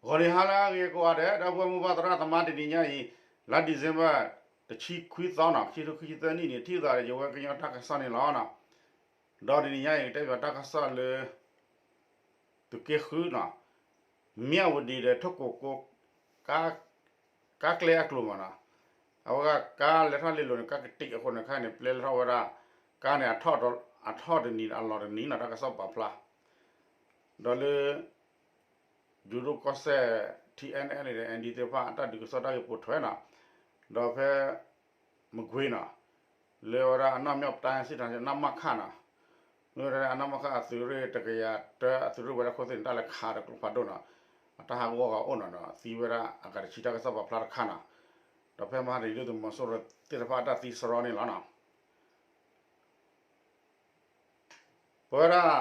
ဂီၤနံၤဟါလၢအဂ့ၤကိးဂၤဒဲး ဒီပုၢ်ဝဲၢ်မိၢ်ပၢ်သရၣ်သမါ တနံၤညါအံၤ လါ December တဆံခွံသီနီၤ ခံထိခံဆံသၢနံၣ်န့ၣ် ထံၣ်သးဒီးယဝဲကညီတၢ်ကစီၣ်န့ၣ်လီၤနီၤ. ဒီးတနံၤညါအံၤ ကတဲဘၣ်တၢ်ကစီၣ်လၢ သုးက့ဃုနီၤ မၠၣ်ဝတံၤဒီးထိၣ်ကိးကိး ကါကျဲအကျိၤမးနီၤ. အဝဲကါလဲၤထီၣ်လဲၤလီၤန့ၣ် ကါကတံာ်အဃိန့ၣ် ခဲအံၤန့ၣ် ပျဲလဲၤထီၣ်ဝဲဒၣ် ကါန့ၣ် အထီၣ်တနံၤအလီၢ်တနံၤနီၤ တၢ်ကစီၣ်ပာ်ဖျါ ဒီးလၢ ယိၤဒိၣ်ကီၢ်စဲၣ် ထံ NLA ဒီး ND သ့ၣ်တဖၣ် အတၢ်ဒုးကစီၣ်တၢ်ဂ့ၢ်ပိာ်ထွဲနီၤ, ဒီးဖဲ မကွ့ၤနီၤ, လၢဝဲဒၣ်အနီၢ်မၠီၣ်ပတၢ်စံၣ်ထီၣ် နမခနီၤ, မ့ၢ်ဝဲဒၣ်အနီၢ်မၠီၣ်အသုးရ့ၣ်တကယၤတၢ အသုးရ့ၣ်ဝဲဒၣ်ခိၣ်သ့ၣ်န့ၣ် တၢ်လဲၤခးဒီးကျိဖးဒိၣ်နီၤ, အတၢ်ဟးဂီၤဂၤအိၣ်နီၤဒီး သံဝဲဒၣ်အဂၤတဆံ တၢ်ကစီၣ်ပာ်ဖျါတခါနီၤ, ဒီးဖဲမဟါတနံၤဒုၣ်သုးမီၤစိရိၤသ့ၣ်တဖၣ်အတၢ်သံစရီန့ၣ်လီၤနီၤ. ပဝဲဒၣ်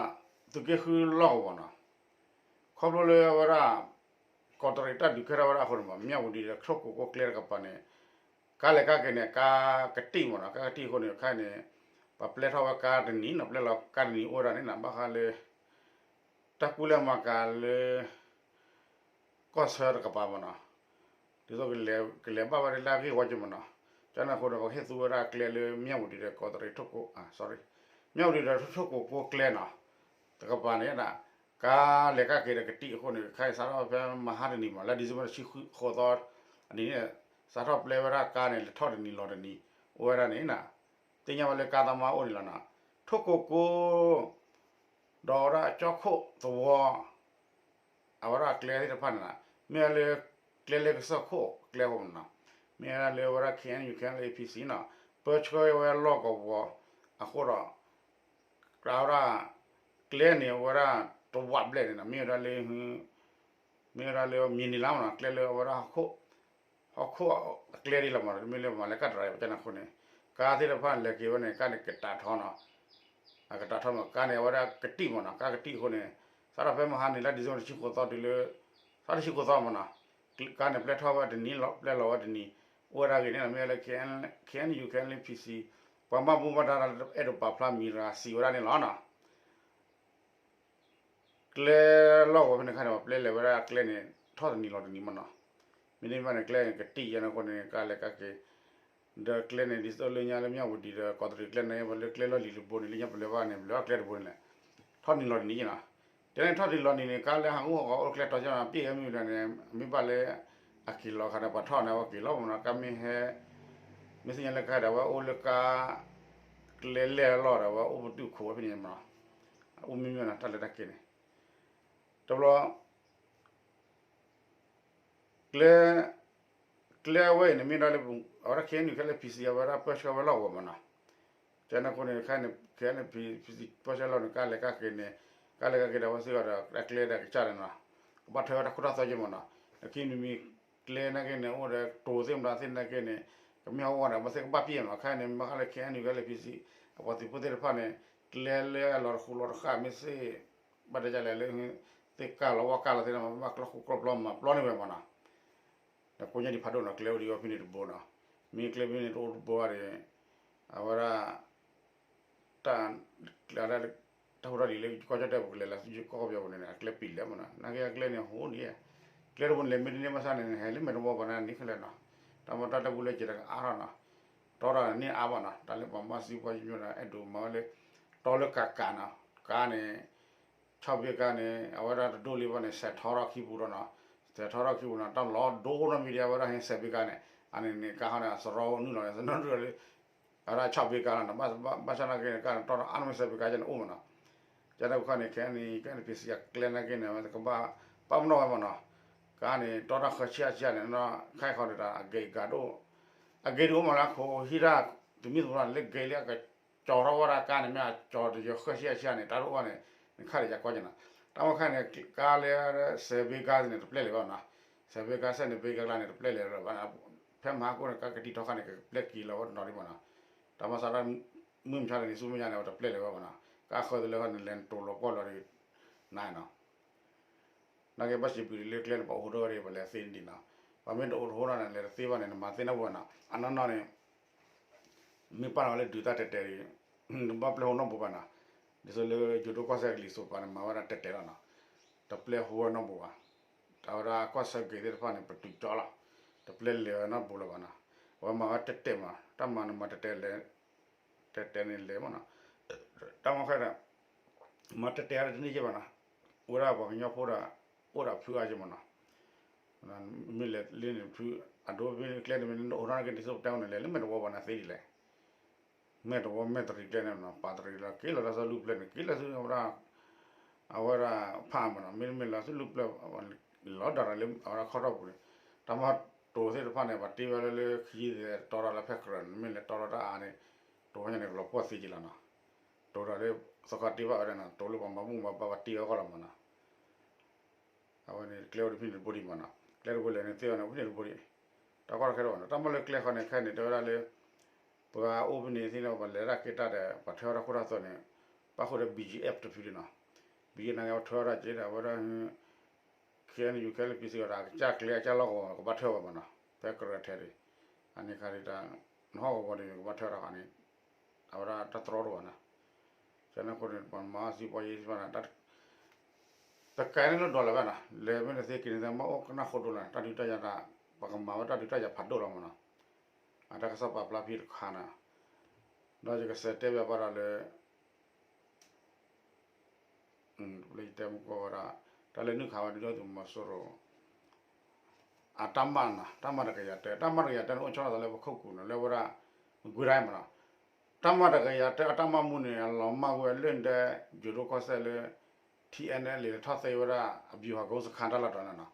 သုးက့ဃုလီၢ်ကဝီၤနီၤ, ခီဖျိလၢအဝဲဒၣ် ကီးတရံးတၢ်ဒုးကဲထီၣ်ဝဲဒၣ်အဃိန့ၣ်မး မၠၣ်ဝတံၤဒီးထိၣ်ကိးကိးကျဲတကပၤန့ၣ် ကါလဲၤကါက့ၤန့ၣ် ကါကတံာ်မးနီၤ, ကါကတံာ်အဃိန့ၣ် ခဲအံၤန့ၣ် ပှၤပျဲထီၣ်ဝဲကါတနံၤနီၤ, ပျဲလီၤကါတနံၤအိၣ်ဝဲဒၣ်န့ၣ်နီၤ, ဘၣ်ဃးလၢ တၢ်ကူၣ်လဲၤမၤကၤလၢ ကီၢ်ဆၢတကပၤမးနီၤ, ဒ်သိးကလဲၤဘၣ်ဝဲဒၣ်လၢအဂ့ၢ်ဝီက့ၤမးနီၤ, ကန့ၣ်အဃိဒီး ပကဟ့ၣ်သူဝဲဒၣ်ကျဲလၢမၠၣ်ဝတံၤဒီးကီးတရံးထိၣ်ကိး sorry, မၠၣ်ဝတံၤဒီးထိၣ်ကိးကိးကျဲနီၤ, တကပၤန့ၣ်ဒၣ် ကါလဲၤကါက့ၤဒီးကတံာ်အဃိန့ၣ် ခဲအံၤစးထီၣ်ဖဲမဟါတနံၤမး လါ December တဆံဃိးသီ အနံၤန့ၣ် စးထီၣ်ပျဲဝဲဒၣ်ကါန့ၣ် လဲၤထီၣ်တနံၤလီၤတနံၤ အိၣ်ဝဲဒၣ်န့ၣ်နီၤ, သ့ၣ်ညါဝဲလၢကါသမားအိၣ်န့ၣ်လီၤနီၤ, ထိၣ်ကိးကိး ဒီးဝဲဒၣ်ကၠီၣ်ခိၣ်သဝီ အဝဲဒၣ်ကျဲသ့ၣ်တဖၣ်န့ၣ်နီၤ, မ့ၢ်ဝဲလၢ ကျဲလၢကစၢၢ်ခိၣ်ကျဲအဃိမးနီၤ, မ့ၢ်ဝဲဒၣ်လၢအဝဲဒၣ် KNU KNLA PC နီၤ, ပၢဆှၢဝဲလီၢ်ကဝီၤအဃိဒီး ဝဲဒၣ် ကျဲန့ၣ် အဝဲဒၣ်တဝးဘျဲၣ်န့ၣ်နီၤ, မ့ၢ်ဝဲဒၣ်လၢ မ့ၢ်ဝဲဒၣ်လၢမံၤနံၤလါမးနီၤ, ကျဲလၢအဝဲဒၣ် ဟီၣ်ခိၣ်အကျဲဒ်လီၤမးနီၤ, တမ့ၢ်လၢမၤလၢကတၢၢ် ပကန့ၣ်အဃိန့ၣ် ကါသ့ၣ်တဖၣ်လဲၤက့ၤဝဲန့ၣ် ကါန့ၣ်ကတးထီနီၤ, အကတးထီမး ကါန့ၣ် အဝဲဒၣ်ကတံာ်မးနီၤ, ကါကတံာ်အဃိန့ၣ် စးထီၣ်ဖဲမဟါန့ၣ် လါ December တဆံဃိးသီတုၤလၢ သီတဆံဃိးသီမးနီၤ, ကါန့ၣ်ပျဲထီၣ်ဝဲတနံၤ ပျဲလီၤဝဲတနံၤ အိၣ်ဝဲဒၣ်ဂ့ၤန့ၣ် မ့ၢ်ဝဲလၢ KNU KNLA PC ပှၤဘၣ်မူဘၣ်ဒါ အဲၣ်ဒိးပာ်ဖျါမံၤတဂၤစံးဝဲဒၣ်န့ၣ်လီၤနီၤ. ကျဲလီၢ်ကဝီၤဖဲန့ၣ်ခါန့ၣ် ပှၤပျဲလဲၤဝဲဒၣ်ကျဲန့ၣ် ထီၣ်တနံၤလီၤတနံၤမးနီၤ, မ့တမ့ၢ်ဘၣ်န့ၣ် ကျဲန့ၣ်ကတံာ်ယဲန့ၣ်အဃိန့ၣ် ကါလဲၤကါက့ၤ ဒီးကျဲန့ၣ် ဒ်သိးလၢညါလၢမၠၣ်ဝတံၤဒီးကီးတရံးကျဲန့ၣ် ပှၤလၢကျဲလီၢ်လံၤတဘိန့ၣ် လၢညါပလဲၤဘၣ်န့ၣ် ပလဲၤဘၣ်ကျဲတဘိန့ၣ်လဲၣ်, ထီၣ်တနံၤလီၤတနံၤနီၤ, ကျဲန့ၣ်ထီၣ်တနံၤလီၤတနံၤန့ၣ် ကါလၢဟးဂီၤဟးဂီၤအိၣ်ကျဲတီၤကၢနီၤ ပံၣ်အမ့ၢ်ဝဲဒၣ်န့ၣ် မ့ၢ်ဘၣ်လၢ အက့ၤလီၤခါဒီး ပှၤထီၣ်န့ၣ် ပှၤက့ၤလီၤမးနီၤ, ကါမ့ၢ်ဟဲ မ့ၢ်သ့ၣ်ညါလၢကါဒီး အဝဲအိၣ်လၢကါ ကျဲလဲၢ်လီၢ်ဒီး အဝဲအိၣ်ပတုာ်ခိးဝဲဖဲန့ၣ်မးနီၤ, အိၣ်မ့ၢ်မ့ၢ်နီၤ တၢ်လဲၤတၢ်က့ၤန့ၣ် တဘျီ ကျဲ ကျဲဝဲအံၤန့ၣ် မ့ၢ်ဒၣ်လၢ အဝဲဒၣ် KNU ခဲလၢာ် PC အဝဲဒၣ်ပၢဆှၢဝဲလီၢ်ကဝီၤမးနီၤ, ကန့ၣ်အဃိန့ၣ် ခဲအံၤန့ၣ် KNU PC ပၢဆှၢလီၢ်န့ၣ် ကါလဲၤကါက့ၤန့ၣ် ကါလဲၤကါက့ၤဒီး အဝဲသ့ၣ်အီၤဒီး အကျဲဒီးကစၢ်ဒီးနီၤ, ကဘၣ်ထွဲဝဲတၢ်ခိတၢ်သွဲက့ၤမးနီၤ, နခံမံၤမံၤ ကျဲနာ်က့န့ၣ် အိၣ်ဒီးတိၤသ့ၣ်မတၤသ့ၣ်နာ်က့န့ၣ် ကမ့ၢ်ဟးဂီၤဒီး အဝဲသ့ၣ်ကဘၣ်ပံၣ်မးနီၤ, ခဲအံၤန့ၣ် မ့ၢ်ဃါလၢ KNU ခဲလၢာ် PC အပှၤသုးဖိသ့ၣ်တဖၣ်န့ၣ် ကျဲလၢအလီၤတဃူလီၤတဃာ်မ့ၢ်စ့ၢ် ဘၣ်တဲဒ်လဲၣ်လၢ သ့ၣ်ကၢ်လီၤဝၣ်ကၢ်လီၤသ့ၣ်တဖၣ် ဘၣ်ကျီဃူကျီပျီမၤပျီန့ၢ်ဝဲမးနီၤ, ဒီးကိးညါဒံးဖးဒိၣ်နီၤ ကျဲအိၣ်ဒံးဝဲဖဲန့ၣ်တဘိနီၤ, မ့ၢ်ကျဲဖဲန့ၣ်တအိၣ်တဘိဘၣ်ဒီး အဝဲဒၣ် တၢ် တၢ်ဟူးတၢ်ဂဲၤလၢကီၢ်ကၠီၣ်တဲၣ်ပူၤကလဲၤလၢကီၢ်ကၠီၣ်တဲၣ်ပူၤန့ၣ် အကျဲပံာ်လဲၣ်မးနီၤ, နာ်က့အကျဲန့ၣ်ဟူးန့ၣ်, ကျဲတဘိန့ၣ် လဲၤမ့ၢ်တန့ၢ်ဘၣ်ဆၣ်န့ၣ် ဟဲလၢမဲာ်တဝီပှၤန့ၣ် နံၤခဲလၢာ်နီၤ, တၢ်မ့ၢ်တၢ်တဘူၣ်လၢက့ၤတကအါထီၣ်နီၤ, တီတၢ်န့ၣ်အါဘၣ်နီၤ, တၢ်လၢပှၤမၤစံပှၤကညီဒီး အဲၣ်ဒိးမၤဝဲလၢ တီလၢကးကးနီၤ, ကါန့ၣ် ဆီၣ်ဘ့ကါန့ၣ် အဝဲဒၣ်တဒိၣ်လံဘၣ်န့ၣ် စဲးထီထီၣ်ခံပူၤဒီးနီၤ, စဲးထီထီၣ်ခံပူၤနီၤ, တၢ်လီၤဒိနီၢ်မံၤဒံး အဝဲဒၣ်ဟဲစဲးဘ့ကါန့ၣ် အန့ၣ်န့ၣ် ကါဟီန့ၣ် အစရီနုာ်လီၤန့ၣ် စနီၣ်ဒုးလၢ အဝဲဒၣ်ဆီၣ်ဘ့ကါလီၤနီၤ, ဘၣ်ဆၣ်နာ်က့န့ၣ် ကါန့ၣ် တီထီၣ်အါနီၢ်မ့ၢ်စဲးဘ့ကါကဲန့ၣ် အိၣ်မးနီၤ, ကဲတၢ်ပခီန့ၣ် ခဲအံၤန့ၣ် ခဲအံၤန့ၣ် ပစံးအကျဲနာ်က့န့ၣ် အဝဲကဘၣ် ပာ်ပနီၣ်ဝဲမးနီၤ, ကါန့ၣ် တီထီၣ်ဃၢဆံအါဆံအါန့ၣ် ခါအံၤခီဒီး အဂ့ၤကၤဒိၣ် အဂ့ၤဒိၣ်မးလၢခိၣ်ဟံးတၢ် သမံသမိးလၢဂ့ၤလၢအကကၠီၤထီၣ်ဝဲဒၣ်ကါန့ၣ် မ့ၢ်အကၠီၤတယၢၤဃၢဆံအါဆံအါန့ၣ် တၢ်တအိၣ်ဘၣ်န့ၣ် နခါဒီးယၤကီကဲနီၤ, တၢ်မ့ၢ်ခါန့ၣ် ကါလၢစဲးဘ့ကါန့ၣ် တပျဲလဲၤဘၣ်နီၤ, စဲးဘ့ကါစဲးန့ၣ် ဘ့ကါကျါန့ၣ် တပျဲလဲၤလၢၤဘၣ်, ဖဲမဟါကိၣ်န့ၣ် ကါကတံာ်ထီခါန့ၣ် ကပျဲက့ၤလီၤဝဲတနီၤဒံးမးနီၤ, တၢ်မ့ၢ်စးထီၣ် မုၢ်မဆါတနံၤဆူမဲာ်ညါန့ၣ် အဝဲတပျဲလဲၤဝဲဘၣ်နီၤ, ကါဃၢသလၢခီန့ၣ် လဲၤနတိၤလီၤကွၢ်လီၤဒံး နၤနီၤ နာ်က့ဘၣ်စံးဘျုးလၢကျဲန့ၣ် ပှၤအိၣ်ဒိၣ်ဝဲဒၣ် ပှၤလဲၤသ့န့ၣ်နီၤ, ပှၤမ့ၢ်တအိၣ်တဟိနီၤန့ၣ် လဲၤတသ့ဘၣ်န့ၣ် နမၤသ့နီတဘိနီၤ, အနီၢ်နီၢ်န့ၣ် မ့ၢ်ပာ်လီၤဝဲလၢဒုးတၢ်တဲာ်တဲာ်ဒီး နဘၣ်ပျဲဟိနီတဘိဘၣ်နီၤ, ဒ်သိးလၢယိၤဒိၣ်ကီၢ်စဲၣ်ကလံၤစိးပၤန့ၣ် မၤဝဲဒၣ်တဲာ်တဲာ်လီၤနီၤ, တပျဲဟိဝဲနီတဘိဘၣ်, တ အဝဲဒၣ်ကီၢ်ဆၢဂ့ၤသ့ၣ်တဖၣ်န့ၣ် ပတုာ်ကၠီလီၤ. တပျဲလဲၤဝဲနီတပူၤလၢၤဘၣ်နီၤ. အဝဲမၤဝဲတဲာ်တဲာ်မး တၢ်မၤန့ၣ်မၤတဲာ်တဲာ်လဲၤ တဲာ်တဲာ်န့ၣ်လဲၤမးနီၤ. တၢ်မ့ၢ်ခဲဒီး မၤတဲာ်တဲာ်တန့ၢ်က့ဘၣ်နီၤ. အိၣ်ဒၣ်ပှၤကညီဖိဒီး အိၣ်ဒီးဖုအါက့မးနီၤ. မ့ၢ်လဲၤလၢန့ၣ်ဖု အဒိဖဲန့ၣ်ကျဲန့ၣ်မ့ၢ်န့ၣ် အိၣ်ထီၣ်န့ၢ်က့န့ၣ် ဆိပတဲဝဲန့ၣ် လဲၤလၢမဲာ်တဝီဘၣ်န့ၣ်သ့ဒ်လဲၣ်. မဲာ်တဝီမဲာ်တရံးကျဲန့ၣ်နီၤ ပာ်တရံးလီၤ က့ၤလီၤတၢ်ဆၢလူၢ်ပျဲၢ်န့ၣ် က့ၤလီၤဆူအဝဲဒၣ် အဝဲဒၣ်ဖးမးနီၤ မ့တမ့ၢ်လီၤဆူလူၢ်ပျဲၢ် လီၤဒၣ်ရၤလၢအဝဲဒၣ်ခီထီၣ်ပူၤန့ၣ် တၢ်မၤတိၤသ့ၣ်တဖၣ်န့ၣ် ပှၤတ့ဝဲလၢလၢခံယုၢ်သဲးတီဒီးလၢဖဲကရၢၢ်န့ၣ် မ့ၢ်လဲၤတီဒီးတၢ်အါန့ၣ် တိၤဝဲညါန့ၣ် ကလီၤပှီၢ်သံက့လီၤနီၤ. တိၤဒီးလၢသကိးတ့ဘၣ်ဝဲဒၣ်နီၤ တိၤလၢပှၤမၤဘူၣ်မၤဘါပှၤတ့ဝဲအဂီၢ်လီၤမးနီၤ. အဝဲန့ၣ်ကျဲအိၣ်တဖုန့ၣ်တဘိဒံးမးနီၤ ကျဲတဘိလဲၣ်န့ၣ်သ့ၣ်အီၤန့ၣ် အိၣ်ဖဲန့ၣ်တဘိဒံး တၢ်ကီတၢ်ခဲတအိၣ်ဘၣ်နီၤ တၢ်မၤလၢကျဲဃီန့ၣ်ခဲန့ၣ် တဲဝဲဒၣ်လၢ ပှၤအိၣ်ဖဲန့ၣ်သ့ၣ်န့ၣ် ပှၤလဲၤတၢ်က့ၤတၢ်ဒီး ပှၤထွဲဝဲဒၣ်ခိၣ်တၢ်သီန့ၣ် ပၣ်ဃုာ်ဒီး ဘီၣ်ကၠံၣ်အဲၣ်ပတဖုဒံးနီၤ ဘီၣ်ကၠံၣ်အဲၣ်န့ၣ်က့ၤပှၤထွဲဝဲဒၣ်က့ၤဒီး အဝဲဒၣ် ခဲအံၤယူၤခဲလၢာ်ပံၤစ့ၢ်ကီးဒီး အကစၢ်ကျဲအကစၢ်လီၢ်ကဝီၤ ကဘၣ်ထွဲဝဲမးနီၤ ဖဲကရၢၢ်ထဲဒံး အန့ၣ်ခါဒံးတၢ် နဟီၣ်ကဝီၤဒံးန့ၣ် ကဘၣ်ထွဲဝဲဒၣ်ဃီန့ၣ် အဝဲဒၣ်တၢ်တြီတအိၣ်ဘၣ်နီၤ ကန့ၣ်အဃိန့ၣ် ပှၤမၤအီၣ်စံပှၤယ့ၢ်စံဘၣ်နီၤ တကဲန့ၣ်လၢဒီးလၢၤဘၣ်နီၤ လဲၤမ့ၢ်တသ့က့ၤန့ၣ် မ့ၢ်အိၣ်ကနၣ်ဃိဒိၣ်လီၤ တၢ်ဒုးတၢ်ယၤတၢ် ပကမၤဝဲတၢ်ဒုးတၢ်ယၤဖးဒိၣ်လီၤမးနီၤ အတၢ်ကစီၣ်ပာ်ဖျါဖဲတခါနီၤ ဒီးယကစးတဲဘၣ်ဘၣ်ဒီးလၢ လၢယတဲမူကီၢ်ဝဲဒၣ် တၢ်လၢနုာ်ခးဝဲဒုၣ်ဒါသုးမီၤစိရိၤ အတၢ်မၤနီၤ တၢ်မၤတကယၤတၢ တၢ်မၤတကယၤတၢန့ၣ် အိၣ်ဆီလီၤသးလၢပခိၣ်ကူၤနီၤ လၢဝဲဒၣ် မကွေးတိုင်းမးနီၤ တၢ်မၤတကယၤတၢအတၢ်မၤမူန့ၣ် အလီၤမၢ်ကွံာ်လၢဒဲ ယိၤဒိၣ်ကီၢ်စဲၣ်လၢ ထံအဲၣ်အဲၣ်လ့ၣ် ထီၣ်သ့ဝဲဒၣ် အဘျူးဟီၣ်ကိစခါတၢ်လီၢ်တတီၤန့ၣ်နီၤ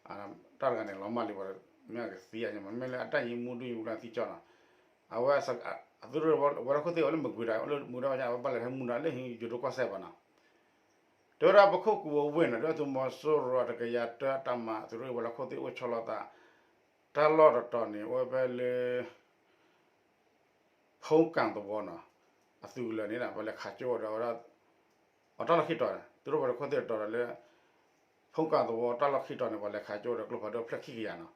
တၢ်တဂၤန့ၣ် လီၤမၢ်လံ ပှၤမ့ၢ်ကသံအါန့ၣ်မး မ့ၢ်လၢအတၢ်ယံၤမူဒုၣ်ယံၤမူလၢ သံကၠီနီၤ အဝဲ အသုးရ့ၣ်ဝဲၤလီၢ်ခိၣ်သ့ၣ်အိၣ်လၢမကွေးတိုင်း အိၣ်လၢမကွေးတိုင်း အဝဲဘၣ်လဲၤဟဲမူဒါလၢဟံးယိၤဒိၣ်ကီၢ်စဲၣ်ဘၣ်နီၤ တဲဝဲဒၣ်ပခိၣ်ကူၤအဝ့ၢ်န့ၣ် ဒုၣ်ဒါသုးမီၤစိရိၤအတကယၤတၢအတၢ်မၤ သုးရ့ၣ်ဝဲၤလီၢ်ခိၣ်သ့ၣ်အိၣ်ဆီလီၤသး တၢ်လီၢ်တတီၤန့ၣ် အိၣ်ဝဲဖဲလၢ ဖူကၣ်သဝီနီၤ အသုးကလၢၤန့ၣ် ပှၤလဲၤခးကၠိဒီးဝဲဒၣ် အတၢ်လီၢ်ခံတီၤန့ၣ် သုးရ့ၣ်ဝဲၤလီၢ်ခိၣ်သ့ၣ်တတီၤဒီးလၢ ဖူကၣ်သဝီတၢ်လီၢ်ခံတီၤန့ၣ် ပှၤလဲၤခးကၠိဒီးကျိဖးဒိၣ်ဖျၢၣ်ခံကယၤနီၤ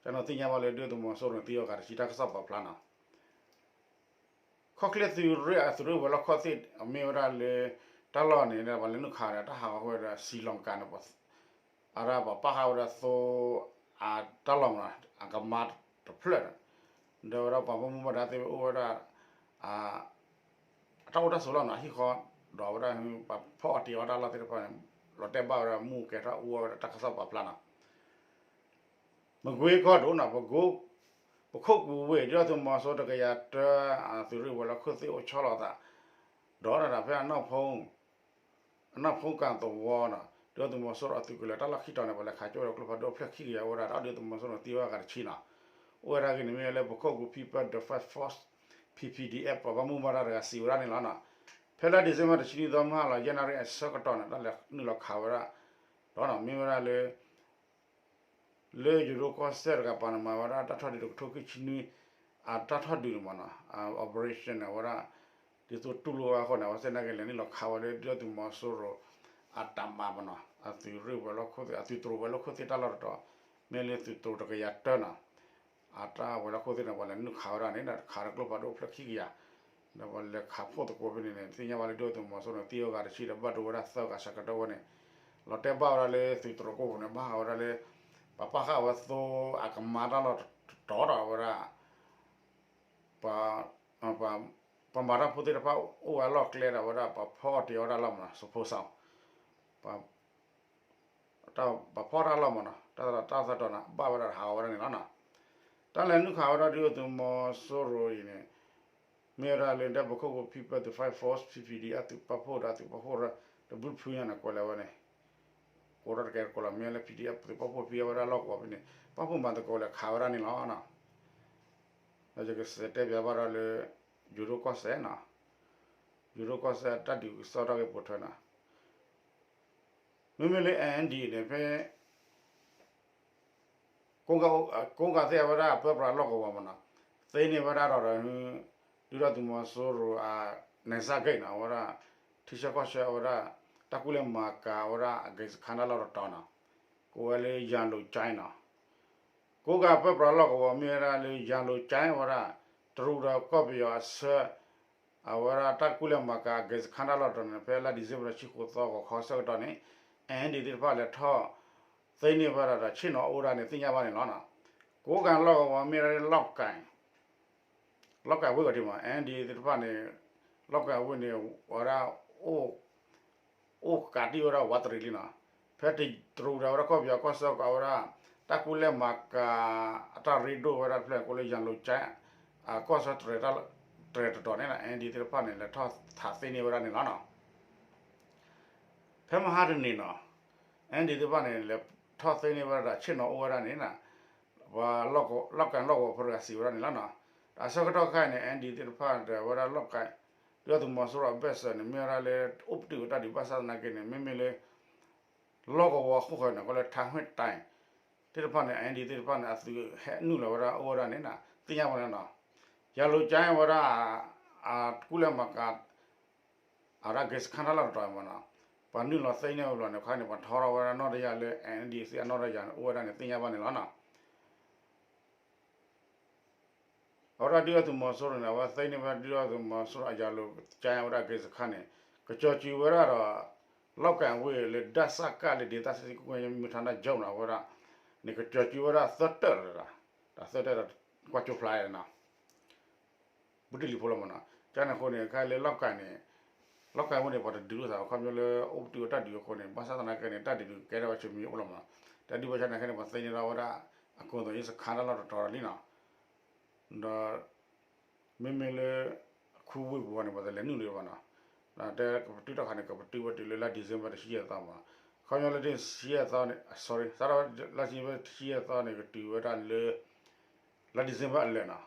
ကန့ၣ်သ့ၣ်ညါဘၣ်လၢဒုၣ်ဒါသုးမီၤစိရိၤန့ၣ် သံအီၤဂၤတဆံတၢ်ကစီၣ်ပာ်ဖျါနီၤ ခီၣ်ချ့သုးရ့ၣ်အသုးရ့ၣ်ဝဲၤလီၢ်ခိၣ်သ့ၣ် အမ့ၢ်ဝဲဒၣ်လၢ တၢ်လီၢ်န့ၣ် ပှၤလဲၤနုာ်ခးဒီးတၢ်ဟးဂီၤဝဲဒီး စံလင်ကာန့ၣ် အဒၣ်ပှၤပာ်ဃာ်ဝဲဒၣ်သိ အတၢ်လီၢ်မးနီၤ အကမါတဖျၢၣ်ဒီး ဒီးဝဲဒၣ်ပှၤဘၣ်မူဘၣ်ဒါသ့ၣ်အိၣ်ဝဲဒၣ် အတၢ်အိၣ်တၢ်ဆိးလီၢ်နီၤ အဟံၣ်ဃီ ဒီးဝဲဒၣ် ပှၤဖီၣ်အီၣ်တ့ၤအီၣ်တၢ်လီၢ်သ့ၣ်တဖၣ်န့ၣ် လီၤတဲာ်ဘၣ်ဝဲဒၣ်မူကဲထီၣ်အူအီၣ်ဝဲဒၣ်တၢ်ကစီၣ်ပာ်ဖျါနီၤ မကွေးကီၢ်ဒိၣ်နီၤ ပခိၣ်ကူၤဝ့ၢ် ဒုၣ်ဒါသုးမီၤစိရိၤတကယၤတၢ အသုးရ့ၣ်ဝဲၤလီၢ်ခိၣ်သ့ၣ်အိၣ်ဆီလီၤသး ဒီးဒၣ်ဖဲအနီၢ်ဖူ အနီၢ်ဖူကၣ်သဝီနီၤ ဒုၣ်ဒါသုးမီၤစိရိၤအသုးကလၢၤတၢ်လီၢ်ခံတီၤန့ၣ် ပှၤလဲၤခးကၠိဝဲဒီးကျိဖးဒိၣ်ဖျၢၣ်ခံကယၤအိၣ်ဝဲဒၣ် ဒီးဒုၣ်ဒါသုးမီၤစိရိၤန့ၣ်သံဝဲဒၣ်ဂၤတဆံနီၤ အိၣ်ဝဲဒၣ်ဂ့ၢ်န့ၣ်မ့ၢ်ဝဲလၢပခိၣ်ကူၤ People Defence Force ဖံဖံဒံအဲၣ် ပှၤဘၣ်မူဘၣ်ဒါတဂၤစံးဝဲဒၣ်န့ၣ်လီၤနီၤ ဖဲလါဒံၣ်စ့ဘၢၣ်တဆံနွံသီမုၢ်ဟါလီၤ ယဲၢ်နၣ်ရံၣ်အဆၢကတီၢ်န့ၣ် တၢ်လဲၤနုာ်လီၤခးဝဲဒၣ် ဒီးနီၤ မ့ၢ်ဝဲဒၣ်လၢ လၢယိၤဒိၣ်ကီၢ်စဲၣ်တကပၤန့ၣ် မၤဝဲဒၣ်တၢ်ထီၣ်ဒုးတကထိခံဆံနွံ အတၢ်ထီၣ်ဒုးန့ၣ်မးနီၤ operation န့ၣ် အဝဲဒၣ် ဒ်သိးတူၢ်လိာ်ဝဲအဃိန့ၣ် အဝဲသ့ၣ်နာ်က့လဲၤနုာ်လီၤခးဝဲလၢဒုၣ်ဒါသုးမီၤစိရိၤ အတၢ်မၤမးနီၤ အသုးရ့ၣ်ဝဲၤလီၢ်ခိၣ်သ့ၣ် အသုးတြိၤဝဲၤလီၢ်ခိၣ်သ့ၣ်တၢ်လီၢ်တတီၤ မ့ၢ်လၢသုးတြိၤတကယၤတၢနီၤ အတၢ်ဝဲၤလီၢ်ခိၣ်သ့ၣ်န့ၣ် ပှၤလဲၤနုာ်ခးဝဲဒၣ်န့ၣ် ခးဒီးကျိဖးဒိၣ်ဖျၢၣ်ခံကယၤ ဒီးပှၤလဲၤခးဖှိၣ်သကိးဖဲန့ၣ်န့ၣ် သ့ၣ်ညါဘၣ်လၢဒုၣ်ဒါသုးမီၤစိရိၤန့ၣ် သံဝဲဂၤတဆံဒီးဘၣ်ဒိဝဲဒၣ်သၢဂၤဆၢကတီၢ်ဝဲန့ၣ် လီၤတဲာ်ဘၣ်ဝဲဒၣ်လၢသုးတြိၤကိၣ်ပူၤန့ၣ် ဘၣ်ဃးဝဲဒၣ်လၢ ပှၤပာ်ဃာ်ဝဲသိအကမါတၢ်လီၢ်တတီၤဒီးဝဲဒၣ် ပှၤ ပှၤမၤတၢ်ဖိသ့ၣ်တဖၣ်အိၣ်ဝဲအလီၢ်ကျဲဒီးဝဲဒၣ်ပှၤဖီၣ်အီၣ်တ့ၤအီၣ်တၢ်လီၢ်မးနီၤ စဖိစီ ပှၤဖီၣ်တၢ်လီၢ်မးနီၤ တၢ်သတးဒီး ဘၣ်ဝဲဒၣ်ဟးဂီၤဝဲဒၣ်န့ၣ်လီၤနီၤ. တၢ်လဲၤနုာ်ခးဝဲဒၣ်ဒုၣ်ဒါသုးမီၤစိရိၤအံၤန့ၣ် မ့ၢ်ဝဲဒၣ်လၢဒဲပခိၣ်ကူၤ People Defence Force P P D F သုးပာ်ဖှိၣ်ဒီးသုးပာ်ဖှိၣ်တဘျုးဖုညါန့ၣ် ကွဲးလၢဝဲန့ၣ် ကိးထီၣ်တကဲတကိးလီၤ မ့ၢ်လၢ P D F သုးပာ်ဖှိၣ်ဖံးအီၣ်ဝဲဒၣ်လီၢ်ကဝီၤဖဲန့ၣ် ပာ်ဖှိၣ်မၤသကိးလဲၤခးဝဲဒၣ်န့ၣ်လီၤနီၤ. ဒီးယကစံးတဲပၠးဘၣ်ဒီးလၢ ယိၤဒိၣ်ကီၢ်စဲၣ်နီၤ ယိၤဒိၣ်ကီၢ်စဲၣ်တၢ်ဒုးကစီၣ်တၢ်ဂ့ၢ်ပိာ်ထွဲနီၤ မ့မ့ၢ်လၢ N D န့ၣ် ဖဲ ကိးဂၤသ့ၣ်အဝဲဒၣ်အပၢပြးလီၢ်ကဝီၤမးနီၤ သ့န့ၢ်ဝဲဒၣ်ဒီးဒီး ဒုၣ်ဒါသုးမီၤစိရိၤအ နယ်စပ်ဂိတ် နီၤ အဝဲဒၣ် ထံဆၢကီၢ်ဆၢအဝဲဒၣ် တၢ်ကူၣ်လဲၤမၤကၤအဝဲဒၣ်အ gate စခန်း တၢ်လီၢ်တတီၤနီၤ ကိးဝဲလၢ ယၤလိၤကၠဲနီၤ ကိးဂၤပၢပြးလီၢ်ကဝီၤမ့ၢ်ဝဲဒၣ်လၢ ယၤလိၤကၠဲ အဝဲဒၣ် တရူးဒီးကီၢ်ပယီၤအဆၢ အဝဲဒၣ်တၢ်ကူၣ်လဲၤမၤကၤအ gate စခန်း တၢ်လီၢ်တတီၤန့ၣ် ဖဲလါ December တဆံဃိးသီ ဂီၤခီဆၢကတီၢ်န့ၣ် N D သ့ၣ်တဖၣ်လဲၤထီၣ် သ့န့ၢ်ဝဲဒၣ်ဒီးဆ့ၣ်နီၤအိၣ်ဝဲဒၣ်န့ၣ် သ့ၣ်ညါဘၣ်န့ၣ်လီၤနီၤ. ကိးကၤလီၢ်ကဝီၤမ့ၢ်ဒၣ်လီၢ်ကၤ လီၢ်ကၤဝ့ၢ်ကီးထံးမး အၣ်ဒံသ့ၣ်တဖၣ်န့ၣ် လီၢ်ကၤဝ့ၢ်န့ၣ် ဝဲဒၣ် အိၣ်ကးတံၢ်ဝဲဒၣ်ဝးတရံးလံနီၤ. ဖဲတရူးဒီးဝဲဒၣ်ကီၢ်ပယီၤကီၢ်စဲၣ်ကီးဝဲဒၣ် တၢ်ကူၣ်လဲၢ်မၤကၤ အတၢ်ရ့ဒိၣ်ဝဲဒၣ်တဖျၢၣ် ကိးလၢယၤလိၤကၠဲ အကီၢ်ဆၢ တြဲၤတတီၤန့ၣ် အၣ်ဒံသ့ၣ်တဖၣ်န့ၣ် လဲၤထီၣ်ထးသ့န့ၢ်ဝဲဒၣ်န့ၣ်လီၤနီၤ. ဖဲမဟါတနံၤနီၤ အၣ်ဒံသ့ၣ်တဖၣ်န့ၣ် လဲၤထီၣ်သ့န့ၢ်ဝဲဒၣ်ဒီးဆ့ၣ်နီၤအိၣ်ဝဲဒၣ်န့ၣ် ပှၤလီၢ်ကၤလီၢ်ကဝီၤဖိတဂၤစံးဝဲဒၣ်န့ၣ်လီၤနီၤ. ဒီးအဆၢကတီၢ်ခါအံၤန့ၣ် အၣ်ဒံသ့ၣ်တဖၣ်ဒီးဝဲဒၣ်လီၢ်ကၤ ဒုၣ်ဒါသုးမီၤစိရိၤအဘၢၣ်စၢၤန့ၣ် မ့ၢ်ဝဲဒၣ်လၢအိၣ်ပတုာ်အတၢ်ဒုးဘၣ်ဆၣ်သနာ်က့န့ၣ် မ့မ့ၢ်လၢ လီၢ်ကဝီၤအဃိဃၢၤန့ၣ် ကီးလၢထးဟ့ၣ်တၢ် သ့ၣ်တဖၣ်န့ၣ် အၣ်ဒံသ့ၣ်တဖၣ်န့ၣ် အသုးဟဲနုာ်လီၤဝဲဒၣ်အိၣ်ဝဲဒၣ်န့ၣ် သ့ၣ်ညါဘၣ်န့ၣ်နီၤ. ယၤလိၤကၠဲဝဲဒၣ် အကူၣ်လဲၢ်မၤကၤ အဝဲဒၣ်ဂဲၤစခါတၢ်လီၢ်တတီၤမးနီၤ ပှၤနုာ်လီၤသ့န့ၢ်ဝဲဘျီန့ၣ် ခါန့ၣ် ပှၤထီထီၣ်ဝဲဒၣ်နီၢ်တယၢ်လၢ အၣ်ဒံသ့ၣ်အနီၢ်တယၢ်န့ၣ် အိၣ်ဝဲဒၣ်န့ၣ် သ့ၣ်ညါဘၣ်န့ၣ်လီၤနီၤ. အဝဲဒၣ်ဒုၣ်ဒါသုးမီၤစိရိၤန့ၣ် အဝဲသ့န့ၢ်ဝဲဒၣ်ဒုၣ်ဒါသုးမီၤစိရိၤအယၤလိၤကၠဲဝဲဒၣ် ဂဲၤစခါန့ၣ် ကစီၤစုၤဝဲဒၣ်ဒီး လီၢ်ကၤဝ့ၢ်လၢ ဒၣ်စၣ်ကၣ်လၢ ဒ့သၣ်စံကုၣ်ကဲမ့ၢ်ထါနၢ်ကၠိနီၤ အဝဲဒၣ်န့ၣ် ကစီၤစုၤဝဲဒၣ်သၢတၢၢ်လီၤ ဒီးသၢတၢၢ်ဒီး ကွၢ်ကၠိဖျါနီၤ ဘူးတံၢ်လံၤဖိလီၤမးနီၤ. ကန့ၣ်အဃိန့ၣ် ခဲလၢလီၢ်ကၤန့ၣ် လီၢ်ကၤဝ့ၢ်န့ၣ် ပှၤတဒုးလိာ်သး အခီပညီလၢအိၣ်ပတုာ်အတၢ်ဒုးအဃိန့ၣ် ဘၣ်ဆၣ်သနာ်က့န့ၣ် တၢ်ဒုးဒုးကဲထီၣ်ဝဲဆူမံၤအိၣ်လီၤမးနီၤ. တၢ်ဒုးဘၣ်ဆၣ်သနာ်က့န့ၣ် ပှၤသ့န့ၢ်ထီၣ်ဝဲဒၣ် အကိးသိးအံၤစခါတၢ်လီၢ်တတီၤလီၤလံနီၤ. ဒီး မ့မ့ၢ်လၢ ခူဝ့ၢ်ပူၤန့ၣ် ပှၤတလဲၤနုာ်လၢၤဘၣ်နီၤ. ဒီးတဲကပတုာ်တၢ်ခါန့ၣ် ကပတုာ်ဝဲတုၤလၢလါ December တဆံယဲၢ်သီမးနီၤ. အခီပညီလၢ တဆံယဲၢ်သီန့ၣ် sorry စးထီၣ်လါ December တဆံယဲၢ်သီန့ၣ် ကတုၤဝဲဒၣ်လၢ လါ December အလၢာ်နီၤ.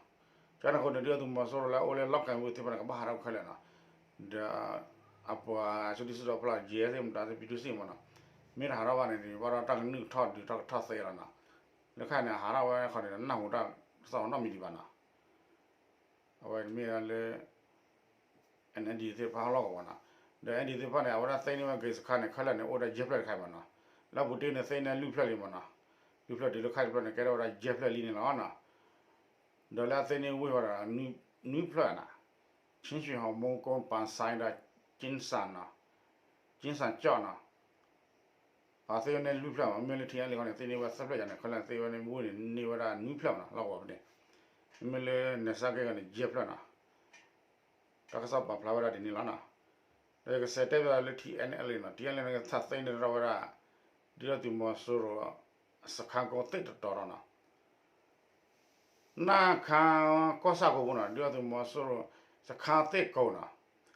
ကန့ၣ်အဃိန့ၣ် ဒုၣ်ဒါသုးမီၤစိရိၤလၢအအိၣ်လၢလီၢ်ကၤဝ့ၢ်သ့ၣ်တဖၣ်န့ၣ် ကဘၣ်ဟးထီၣ်ခဲလၢာ်နီၤ. ဒီး အပှၤစုဒုၣ်စုတီၤဖျါ ယဲၢ်သ့ၣ်မတၤသ့ၣ် ပံဒုစ့ၣ်မးနီၤ. မ့ၢ်တဟးထီၣ်ဘၣ်န့ၣ် ဘၣ်ဒီးတၢ်ကနုာ်ထီၣ်ဒုးထီၣ်ကထီၣ်သ့လီၤနီၤ. လၢခဲအံၤန့ၣ် ဟးထီၣ်ဝဲခီန့ၣ် နၢ်ဟူတၢ်ကစီၣ်နီတမံၤဒံးဘၣ်နီၤ. အဝဲမ့ၢ်ဒၣ်လၢ NLD သ့ၣ်တဖၣ်ဟီၣ်လီၢ်ကဝီၤနီၤ. ဒီး NLD သ့ၣ်တဖၣ်န့ၣ် အဝဲဒၣ်သ့န့ၢ်ဝဲဂဲၤစခါန့ၣ် ခဲလၢာ်န့ၣ် အိၣ်ဝဲဒၣ်ယဲၢ်ဖျၢၣ်တခါမးနီၤ. လၢအပူၤတ့ၢ်န့ၣ် သ့န့ၢ်လွံၢ်ဖျၢၣ်လံမးနီၤ. လွံၢ်ဖျၢၣ်တုၤလၢခဲအံၤတဖျၢၣ်န့ၣ် ကဲထီၣ်ဝဲဒၣ်ယဲၢ်ဖျၢၣ်လံန့ၣ်လီၤနီၤ. ဒီးလၢအသ့န့ၢ်ဝ့ၢ်ဝဲဒၣ် နွံဖျၢၣ်နီၤ. ချင်းရွှေဟောင် မုံးကိုး ပန်ဆိုင်းဒီး ကၠ့စၣ်နီၤ. ကၠ့စၣ်ကၠီၣ်နီၤ. အသ့န့ၢ်လွံၢ်ဖျၢၣ်မး မ့ၢ်လၢ ထံအလ့ၣ် ခီန့ၣ် သ့န့ၢ်ဝဲသၢဖျၢၣ်ယါန့ၣ် ခဲလၢာ်သ့ဝဲန့ၣ် မ့ၢ်ဝ့ၢ်န့ၣ် န့ၢ်ဝဲဒၣ်နွံဖျၢၣ်မးနီၤ လီၢ်ကဝီၤဖဲန့ၣ်. မ့မ့ၢ်လၢ နဲၣ်စၢ်က့ၣ် ခီန့ၣ် ယဲၢ်ဖျၢၣ်နီၤ. တၢ်ကစီၣ်ပာ်ဖျါဝဲဒၣ်ဒ်န့ၣ်လီၤနီၤ. ဒီးယကစးတဲဘၣ်လၢ ထံအလ့ၣ်နီၤ ထံအလ့ၣ်န့ၣ် ကထီၣ်သ့န့ၢ်ထီၣ်ဝဲဒၣ် ဒုၣ်ဒါသုးမီၤစိရိၤ စခါကိးသ့ၣ်တတီၤလီၤနီၤ. နၢ်ခါကီၢ်ဆၣ်ကိးပူၤနီၤ ဒုၣ်ဒါသုးမီၤစိရိၤ စခါသ့ၣ်ကိးနီၤ.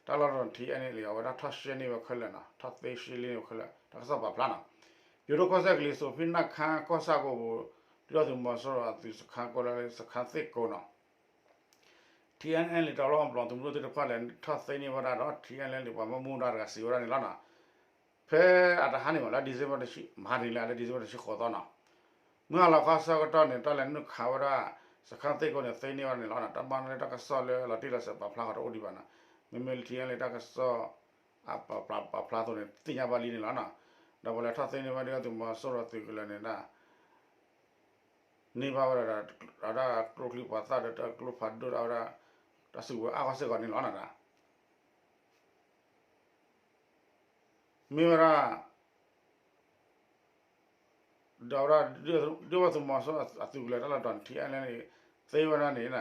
တၢ်လီၢ်တတီၤ ထံအလ့ၣ် အဝဲဒၣ်ထီၣ်ရှဲန့ၢ်ဝဲခဲလၢာ်နီၤ ထီၣ်သ့ရှဲလံန့ၢ်ဝဲခဲလၢာ် တၢ်ကစီၣ်ပာ်ဖျါနီၤ. ယိၤဒိၣ်ကီၢ်စဲၣ်ကလံၤစိးဖံ နၢ်ခါကီၢ်ဆၣ်ကိးပူၤ ဒုၣ်ဒါသုးမီၤစိရိၤအသုးစခါကိးလၢ စခါသ့ၣ်ကိးနီၤ. ထံအလ့ၣ်တၢ်လီၢ်ပျီ သုးမုၢ်ဒိၣ်သ့ၣ်တဖၣ်လဲၤထီၣ်သ့န့ၢ်ဝဲဒၣ်ဒီး ထံအလ့ၣ်ပှၤဘၣ်မူဘၣ်ဒါတဂၤစံးဝဲဒၣ်န့ၣ်လီၤနီၤ. ဖဲအတဟါန့ၣ်မး လၢ December တဆံ မဟါတနံၤလၢ လၢ December တဆံဃိးသီနီၤ. မုၢ်ဟါလီၤခီဆၢကတီၢ်န့ၣ် တၢ်လဲၤနုာ်ခးဝဲဒၣ် စခါသ့ၣ်ကိးန့ၣ် သ့န့ၢ်ဝဲဒၣ်န့ၣ်လီၤနီၤ. တၢ်မၤန့ၢ်လၢတၢ်ကစီၣ်လၢလီၤတံၢ်လီၤဆဲးပာ်ဖျါဃီတအိၣ်ဒံးဘၣ်နီၤ. မ့မ့ၢ်လၢ ထံအလ့ၣ် တၢ်ကစီၣ် အပာ်ဖျါ ပာ်ဖျါအသိးန့ၣ် သ့ၣ်ညါဘၣ်လံန့ၣ်လီၤနီၤ. ဒီးပှၤလဲၤထီၣ်သ့န့ၢ်ဝဲဒၣ်သုးမီၤစိရိၤသုးကလၢၤန့ၣ်ဒၣ် န့ၢ်ဘၣ်ဝဲဒၣ်ဒီး တၢ်ကျိချံမျိာ်သၣ်ဒီးတၢ်ကျိဖးဒိၣ်ဒၣ်ဝဲဒၣ် တၢ်စုကဝဲၤအါဂီၢ်စ့ၢ်ကီးန့ၣ်လီၤနီၤ. မ့ၢ်ဝဲဒၣ် ဒီးဝဲဒၣ် ဒုၣ်ဒါသုးမီၤစိရိၤအသုးကလၢၤတၢ်လီၢ်တတီၤန့ၣ် ထံအလ့ၣ်န့ၣ် သ့ဝဲဒၣ်န့ၣ်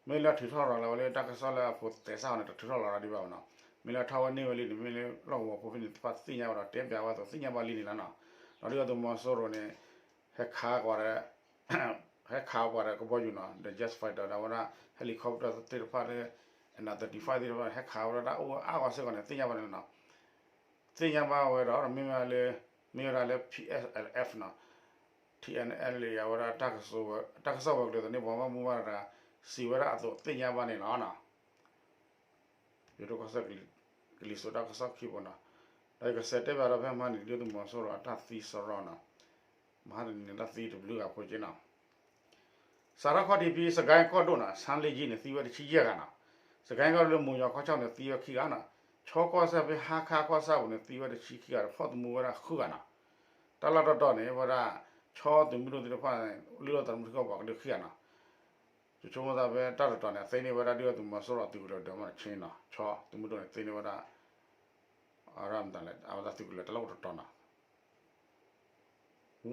မ့ၢ်လၢထုးထီၣ်လီၤလၢဝဲလၢတၢ်ကစီၣ်လၢအဖိတဲစၢ်ဃီန့ၣ် တထုးထီၣ်လီၤဒံးဘၣ်နီၤ. မ့ၢ်လၢထီၣ်ဝဲန့ၢ်ဝဲလံန့ၣ် မ့ၢ်လၢလီၢ်ကဝီၤဖိဖဲန့ၣ်တဖၣ်သ့ၣ်ညါဝဲဒီးတဲပျးဝဲအသိးသ့ၣ်ညါဘၣ်လံန့ၣ်လီၤနီၤ. ဒီးဒုၣ်ဒါသုးမီၤစိရိၤန့ၣ် ဟဲခးကွၢ်ဒီး ဟဲခးကွၢ်ဒီးကဘီယူၤနီၤ ဒီး jet fighter ဒီးဝဲဒၣ် helicopter သ့ၣ်တဖၣ်လၢ F thirty-five သ့ၣ်တဖၣ် ဟဲခးဝဲဒၣ်တၢ်အိၣ်အါဂီၢ်စ့ၢ်ကီးန့ၣ် သ့ၣ်ညါဘၣ်န့ၣ်နီၤ. သ့ၣ်ညါဘၣ်ဝဲဒီး မ့ၢ်ဝဲဒၣ်လၢ မ့ၢ်ဝဲဒၣ်လၢ P S L F နီၤ ထံအလ့ၣ် အဝဲဒၣ် တၢ်ကစီၣ်ဝဲၤကျိၤသန့ၣ် ပှၤဘၣ်မူဘၣ်ဒါ စံးဝဲဒၣ်အသိးသ့ၣ်ညါဘၣ်န့ၣ်လီၤနီၤ. ယိၤဒိၣ်ကီၢ်စဲၣ် ကလံၤစိးတၢ်ကစီၣ်ခံဘိနီၤ. ဒီးယကစးတဲဘၣ်ဒီးဖဲမဟါန့ၣ် ဒုၣ်ဒါသုးမီၤစိရိၤအတၢ်သံစရီနီၤ. မဟါတနံၤန့ၣ် တၢ်သံတဘျုးဂၤဖိက့နီၤ. စးထီၣ်ခီၣ်ထံးဖဲ စကဲကီၢ်ဒိၣ်နီၤ ဆါလ့ကၠံန့ၣ် သံဝဲတဆံယဲၢ်ဂၤနီၤ. စကဲကီၢ်ဒိၣ်လၢမိၢ်ယီၤခီၣ်ဆၣ်န့ၣ် သံဝဲခံဂၤနီၤ. ခၠီကီၢ်စဲၣ်ဖဲဟါခါကီၢ်ဆၣ်ပူၤန့ၣ် သံဝဲတဆံခံဂၤဒီး ဖီၣ်သမူဝဲဒၣ်ဃုဂၤနီၤ. တၢ်လီၢ်တတီၤန့ၣ် ဝဲဒၣ် ခၠီသုးမုၢ်ဒိၣ်သ့ၣ်တဖၣ်န့ၣ် လုၢ်လီၤသးသမူထံကီၢ်ပှၤကဒုးခံဂၤနီၤ. ဆိကမိၣ်သးဖဲတၢ်တတီၤန့ၣ် အသ့န့ၢ်ဝဲဒၣ်ဒုၣ်ဒါသုးမီၤစိရိၤအသုးကလၢၤဒီးမ့ၢ်ဆ့နီၤ ခၠီသုးမုၢ်ဒိၣ်န့ၣ် သ့န့ၢ်ဝဲဒၣ် အဝဲဒၣ်မတၤလဲၣ် အဝဲဒၣ်သုးကလၢၤတၢ်လီၢ်တတီၤနီၤ.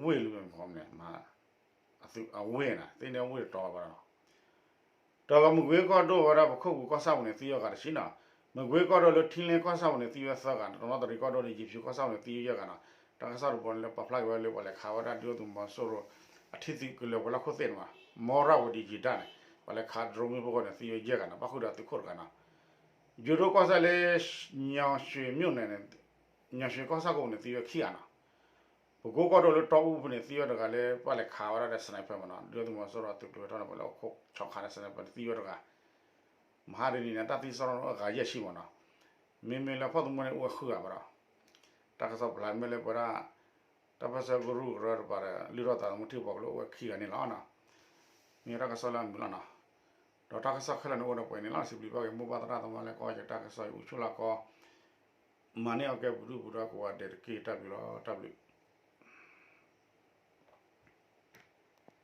ဝ့ၢ်လၢမ့ၢ်မ့ၢ်န့ၣ် အဝ့ၢ်န့ၣ် သ့န့ၢ်ဝ့ၢ်တတီၤဘၣ်ဒီး တဂၤ မကွ့ၤကီၢ်ဒိၣ်ဝဲဒၣ် ပခိၣ်ပူၤကီၢ်ဆၣ်ပူၤန့ၣ် သံဝဲဂၤတဆံနီၤ. မကွ့ၤကီၢ်ဒိၣ်လၢထံလ့ကီၢ်ဆၣ်ပူၤန့ၣ် သံဝဲသၢဂၤနီၤ. တနီသရံၣ်ကီၢ်ဒိၣ်န့ၣ် ယံၤဖၠူၤကီၢ်ဆၣ်ပူၤန့ၣ် သံဝဲယဲၢ်ဂၤနီၤ. တၢ်ကစီၣ်တဘိန့ၣ်လၢပာ်ဖျါက့ၤဝဲလၢပှၤလဲၤခးဝဲဒၣ်ဒုၣ်ဒါသုးမီၤစိရိၤ အထံသံးကလၢၤပှၤလၢခိၣ်သ့ၣ်န့ၣ်မး မီရၣ်ဝတံယံၤတၢ်န့ၣ် ပှၤလဲၤခး drone မ့ၣ်ပိၢ်ဃီန့ၣ် သံဝဲယဲၢ်ဂၤနီၤ. ဘၣ်ဃုာ်ဒီးသုးခိၣ်တဂၤနီၤ. ယိၤဒိၣ်ကီၢ်စဲၣ်လၢ ညောင်ရွှေမြို့နယ်န့ၣ် ညောင်ရွှေကီၢ်ဆၣ်ကီၢ်ပူၤန့ၣ် သံဝဲခံဂၤနီၤ. ပကိကီၢ်ဒိၣ်လၢတီအူပူၤန့ၣ် သံဝဲတဂၤလၢပှၤလဲၤခးဝဲဒၣ်ဒီး sniper မ့ၢ်နီၤ. ဒုၣ်ဒါသုးမီၤစိရိၤသုးကျိၤဝဲၤထီၣ်န့ၣ် ပှၤလၢအခိၣ်ဆီခးန့ၣ် sniper န့ၣ် သံဝဲတဂၤ. မဟါတနံၤန့ၣ် တၢ်သံစရီန့ၣ် အဂၤယဲၢ်ဆံမ့ၢ်နီၤ. မ့မ့ၢ်လၢဖီၣ်သမူန့ၣ် အိၣ်ဝဲဃုဂၤဘၣ်ဒီး တၢ်ကစီၣ်ပာ်ဖျါမ့ၢ်လၢပဝဲဒၣ် တၢ်ပၢၢ်ဆၢကရူၢ်ကရၢတပၤဒီး လုၢ်ထီၣ်သးသမူထံပှၤကလုာ်အိၣ်ဝဲခံဂၤန့ၣ်လီၤနီၤ. မ့ၢ်တၢ်ကစီၣ်လၢအမုာ်လီၤနီၤ. ဒီးတၢ်ကစီၣ်ခဲလၢာ်န့ၣ်အိၣ်ဒီးပှဲၤန့ၣ်လီၤ. စံးဘျုးဘၣ်က့ၤ မိၢ်ပၢ်သရၣ်သမါလၢကီၢ်ယတၢ်ကစီၣ်အံၤ အိၣ်ဆူၣ်လၢကီၢ် မၤန့ၢ်အီၤကဲပဒုၣ်ပဒါကိးဂၤဒဲးတက့ၢ်. တၢ်ဘျုးလီၤ. တၢ်ဘျုး